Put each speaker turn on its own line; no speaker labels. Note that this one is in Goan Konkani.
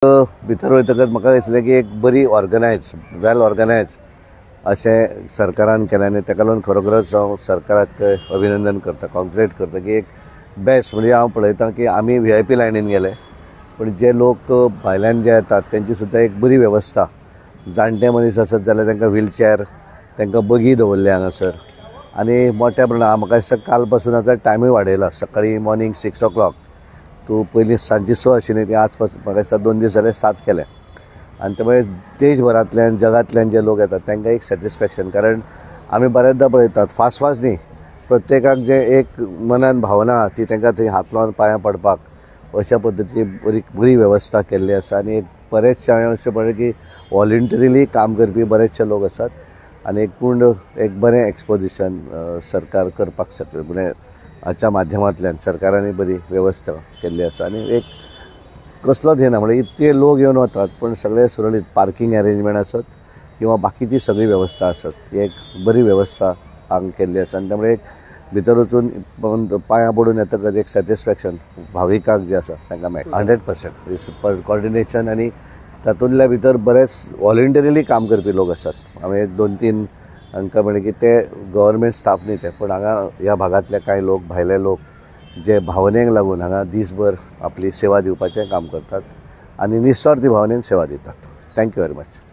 भितर वयतकच म्हाका दिसलें की एक बरी ऑर्गनायज, वेल ऑर्गनायज अशें सरकारान केलें आनी ताका लागून खरोखरच हांव सरकाराक अभिनंदन करता, कॉंग्रेट करता की एक बेस्ट. म्हणजे हांव पळयतां की आमी VIP लायनीन गेले, पूण जे लोक भायल्यान जे येतात तेंची सुद्दां एक बरी वेवस्था. जाणटे मनीस आसत जाल्यार तांकां व्हीलचॅर, तांकां बगी दवरले हांगासर. आनी मोठ्या प्रमाणात म्हाका दिसता काल पासून आतां टायमूय वाडयला. सकाळीं मॉर्निंग 6 o'clock तूं पयलीं सांजची 6 आशिल्ली, ती आज म्हाका दिसता 2 दीस जाले 7 केले. आनी त्यामुळे देशभरांतल्यान जगांतल्यान जे लोक येतात तांकां एक सॅटिस्फॅक्शन. कारण आमी बऱ्याचदा पळयतात फास्ट फास्ट न्ही, प्रत्येकाक जे एक मनान भावना आहा ती तांकां थंय हात लावन पांयां पडपाक अशा पद्दतीची बरी बरी वेवस्था केल्ली आसा. आनी एक बरेचशे हांवें अशें पळयलें की वॉलंटरीली काम करपी बरेचशे लोक आसात आनी एक पूर्ण एक बरें एक्सपोजिशन सरकार करपाक शकता. म्हणजे हाच्या माध्यमांतल्यान सरकारांनी बरी वेवस्था केल्ली आसा. आनी एक कसलोच हे ना, म्हणजे इतके लोक येवन वतात पण सगळे सुरळीत पार्किंग अरेंजमेंट आसत किंवा बाकीची सगळी वेवस्था आसत, ती एक बरी वेवस्था हांगा केल्ली आसा. आनी त्यामुळे एक भितर वचून पांयां पडून येतकच एक सॅटिस्फॅक्शन भाविकांक जें आसा तांकां मेळटा. 100% कॉर्डिनेशन. आनी तातूंतल्या भितर बरेच वॉलंटरीली काम करपी लोक आसात. हांवें 1 2 3 हांकां म्हणलें की ते गव्हर्मेंट स्टाफ न्ही ते, पूण हांगा ह्या भागांतले कांय लोक, भायले लोक जे भावनेक लागून हांगा दीसभर आपली सेवा दिवपाचें काम करतात आनी निस्वार्थी भावनेन सेवा दितात. Thank you very much.